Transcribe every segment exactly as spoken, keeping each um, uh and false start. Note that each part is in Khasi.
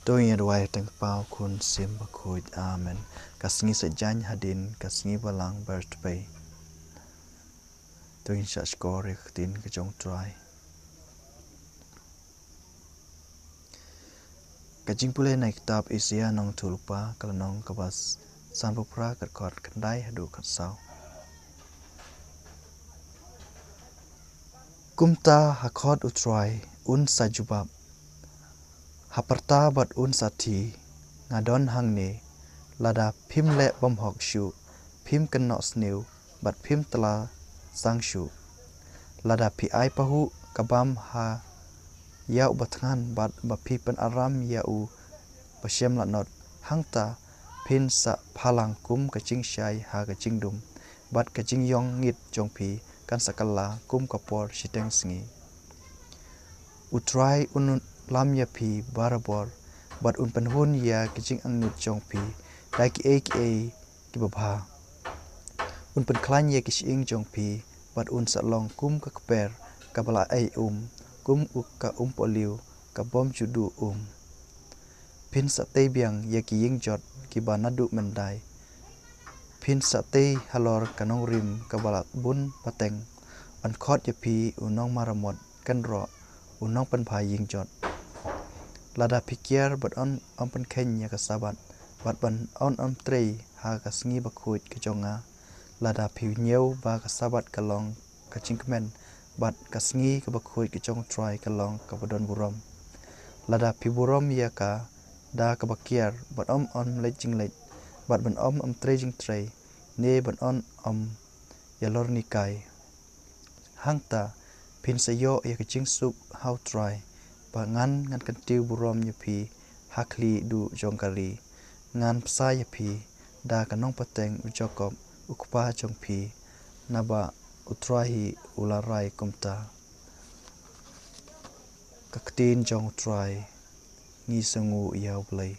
To ngin ïa duwai ha ka kyrteng u Kpa, u Khun, u Mynsiem Bakhuid. Amen. Ka sngi Saitjaiñ hadien ka sngi Balang Ber Tbei. To ngin shah shkor ïa ka ktien ka jong u Trai. Ka jingpule na ka kitab Isaïah Nongthoh Lypa, ka lynnong kaba sanphew phra, ka dkhot khyndai haduh khatsaw. Kumta ha khot u Trai un sa jubab, ha pyrta bad un sa ïathuh, nga don hangne. Lada phim leh bymhok shuh, phim kynnoh sniew, bad phim tla sang shuh. Lada phi ai pahuh ka bam ha ïa uba thngan bad ba phi pynaram ïa uba shem lanot, hangta phin sa phalang kum ka jingshai ha ka jingdum, bad ka jingïong ngit jong phi kan sa kylla kum ka por shiteng sngi. U Trai un lam ïa phi barabor, bad un pynhun ïa ka jingangnud jong phi da kiei kiei kiba bha. Un pynkhlaiñ ïa ki shyieng jong phi, bad un sa long kum ka kper kaba la ei um, kum u ka um pohliew ka bym ju duh um. Phin sa tei biang ïa ki ïingjot kiba naduh myndai. Phin sa tei halor ka nongrim kaba la bun pateng. Yn khot ïa phi u nongmaramot kynroh, u nongpynbha ïingjot. Lada phi kiar ban ym pynkheiñ ïa ka Sabbath, bad ban ym trei ha ka sngi bakhuid ka jong nga. Lada phi ñiew ba ka Sabbath ka long ka jingkmen, bad ka sngi kaba khuid ka jong u Trai ka long kaba don burom. Lada phi burom ïa ka da kaba kiar, bad ym ym leit jingleit, bad ban ym ym trei jingtrei, ne ban ym ym ïalornikai. Hangta phin sa ïoh ïa ka jingsuk ha u Trai, ba ngan ngan kyntiew burom ïa phi ha khlieh duh jong ka ri. Ngan bsa ïa phi da ka nongpateng u Jakob, u kpa jong phi, naba u Trai hi u la rai kumta. Ka ktien jong u Trai. Ngi sngewnguh ïa u Blei.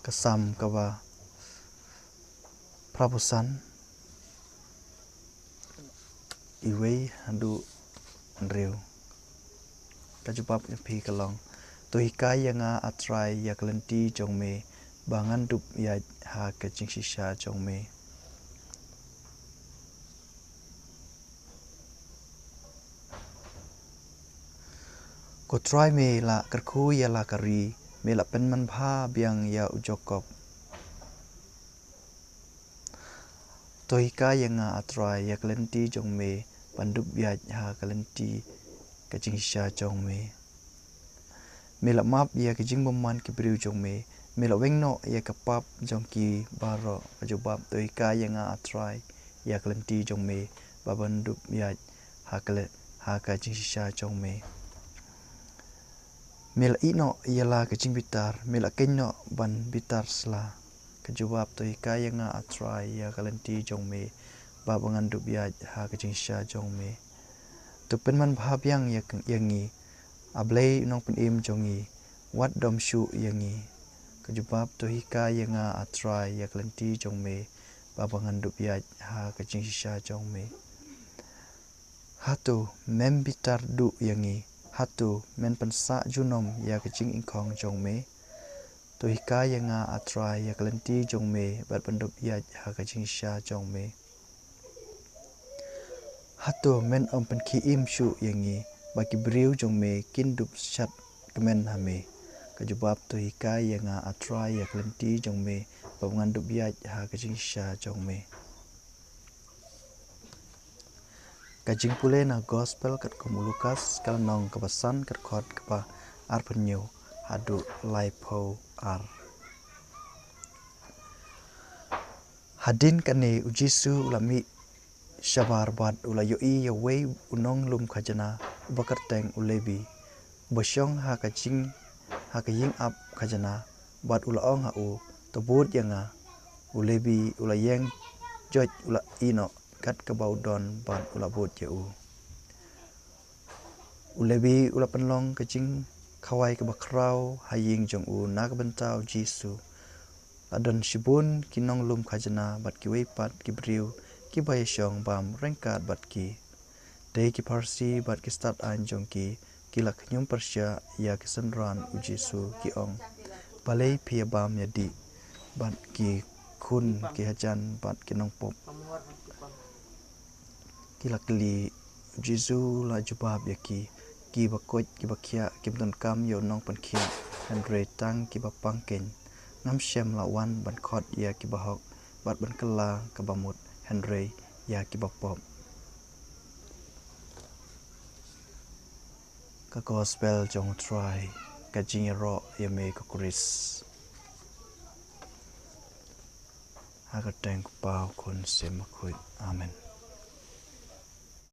Ka Salm kaba phra phew san, iwei haduh hynriew. Ka jubab ïa phi ka long: To hikai ïa nga, A Trai, ïa ka lynti jong me, ba ngan dup ïaid ha ka jingshisha jong me. Ko Trai, me la kyrkhu ïa la ka ri, me la pynman bha biang ïa u Jakob. To hikai ïa nga, A Trai, ïa ka lynti jong me, ban dup ïaid ha ka lynti ka jingshisha jong me. Me la map ïa ka jingbymman ki briew jong me, me la weng noh ïa ka pap jong ki baroh. Ka jubab: To hikai ïa nga, A Trai, ïa ka lynti jong me, ba ban dup ïaid ha ka le-, ha ka jingshisha jong me. Me la ïehnoh ïa la ka jingbitar, me la kynnoh ban bitar sla. Ka jubab: To hikai ïa nga, A Trai, ïa ka lynti jong me, ba ban ngan dup ïaid ha ka jingshisha jong me. To pynman bha biang ïa, ïa ngi, A Blei u nongpynim jong ngi, wat dom shuh ïa ngi. Ka jubab: To hikai ïa nga, A Trai, ïa ka lynti jong me, ba ban ngan dup ïaid ha ka jingshisha jong me. Hato mem bitar duh ïa ngi? Hato men pynsah junom ïa ka jingïngkhong jong me? To hikai ïa nga, A Trai, ïa ka lynti jong me, bad ban dup ïaid ha ka jingshisha jong me. Hato men ym pynkhie im shuh ïa ngi, ba ki briew jong me kin dup shat kmen ha me? Ka jubab: To hikai ïa nga, A Trai, ïa ka lynti jong me, ba ban ngan dup ïaid ha ka jingshisha jong me. Ka jingpule na Gospel katkum u Lukas, ka lynnong kaba san, ka dkhot kaba arphew hynñiew haduh laiphew ar. Hadien kane u Jisu u la mih shabar bad u la ïohi ïa uwei u nonglum khajna uba kyrteng u Lebi, uba shong ha ka jing, ha ka ïing ap khajna, bad u la ong ha u: To bud ïa nga. U Lebi u la ïeng joit, u la ïehnoh kat kaba u don bad u la bud ïa u. U Lebi u la pynlong ka jingkhawai kaba khraw ha ïing jong u na ka bynta u Jisu. La don shibun ki nonglum khajna bad kiwei pat ki briew kiba ïashong bam ryngkat bad ki. Te ki Pharisi bad ki stad aiñ jong ki, ki la khñium pyrshah ïa ki synran u Jisu, ki ong, "Balei phi ïabam ïadih bad ki khun ki hajan bad ki nongpop?" Ki la kylli, u Jisu la jubab ïa ki, "Ki bakoit ki bakhiah kim donkam ïa u nongpynkhiah, hynrei tang ki bapang keiñ. Ngam shym la wan ban khot ïa ki bahok bad ban kylla ka bamut, hynrei ïa ki bapop." Ka Gospel jong u Trai. Ka jingïaroh ïa me ko Khrist. Ha ka kyrteng u Kpa, u Khun, u Mynsiem Bakhuid. Amen.